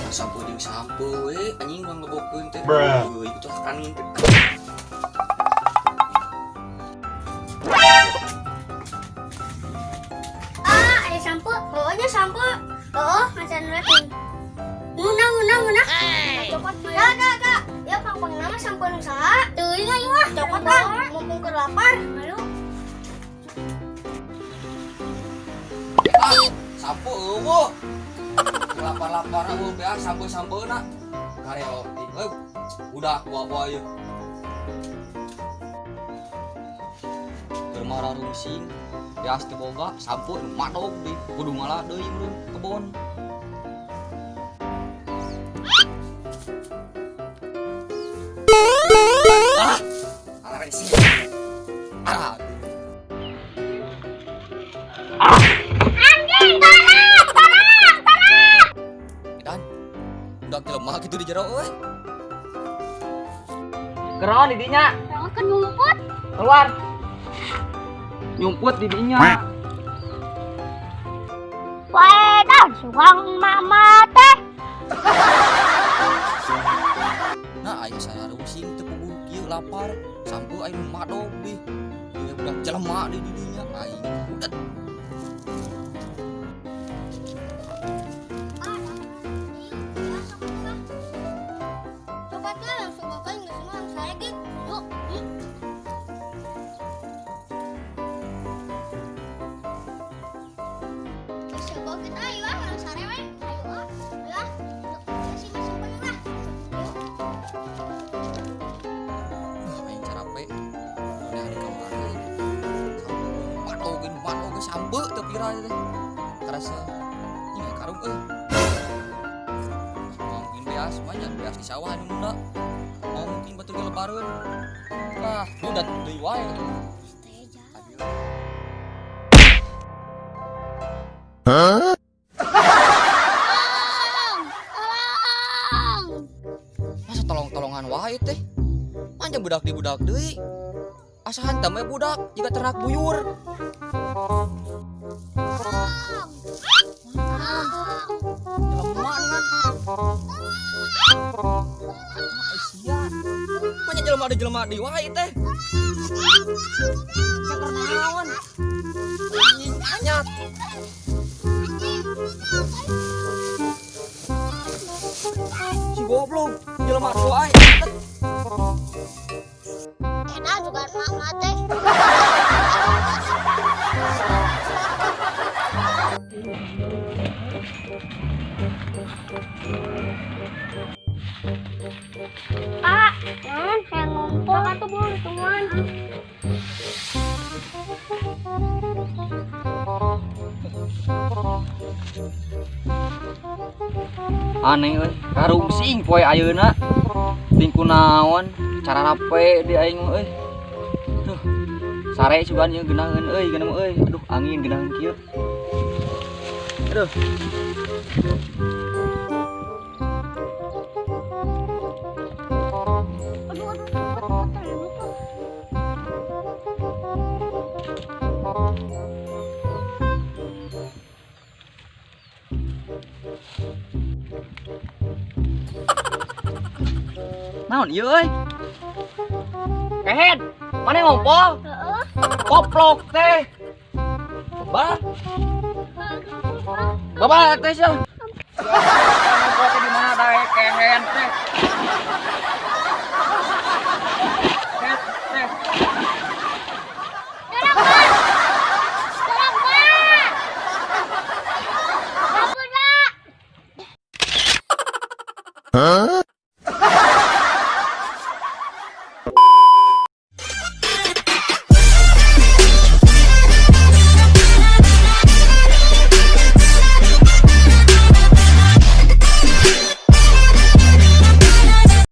Sampo jeung sampo we anjing mah ngebokeun teh. Bruh. Euy, itu kanin teh. Ah, ada sampo. Pokoknya sampo. Oh, macan rating. Nguna nguna nguna. Cokot. Kak, kak, kak. Ya pang-pang nama sampo nu saha? Teuing aing mah. Cokot ah, mumpung keur lapar. Ayo. Ah, sampo eueuh. Lapar-lapar eueuh beas sampo-sampoeuna. Karelo euy. Udah buah-buah ieu. Keur marah rungsing, beas teu boga, sampo nu madog deui. Kudu ngala deui meureun kebon. Ah, aresi. Ah, Anjing, tolong, tolong, tolong. Dan udah jelema gitu di jero euy. Keron di dinya, Jangan kan ngumput. keluar. Nyumput di dinya. Wedan suang mama teh. Nah, aing saya rungsing teu puguh kieu lapar, sampo aing nu madog deui. Ieu budak jelema deui di dinya aing. Udah. Coklatnya langsung makan nggak semua saya gitu. Yuk. Coba kita ayo ah, langsung sare we. Ayo ah. Ayo ah. Yuk, masih masih penuh lah. Yuk. Ah, aing carape. Udah di kamar euy. Sampo madog ini madog sampo teu pira teh. Karasa ini karung euy. Mau mungkin beas banyak beas di sawah anu munda. Mau mungkin batur ge lebareun. Ah, udah deui wae. Tolong, tolong. Masa tolong-tolongan wae teh. Panjang budak di budak deui. Asa hantam we budak jiga ternak buyur. Jelema nih kan. Ah, sia. Banyak jelema ada jelema deui wae teh. Saker naon? Anjing anyat. Si goblok, jelema deui wae. Enak juga mama teh. Pak, jangan saya ngumpul. Pak tuh buru temuan. Aneh euy, karungsing poe ayeuna. Ting kunaon cara rape di aing mah euy. Duh. Sare sugan ieu geunaheun euy, geuna mah euy. Aduh, angin geunaheun kieu. Aduh. Aduh, aduh, cepet, cepet, lupa. Naon ieu euy? Kehed, mana ngompol? Heeh. Koplok teh. Bah, bapak teh sia. Ngompol teh di mana daek kehed teh? Kehed teh. Tolong, Pak. Tolong, Pak. Ampun, Pak.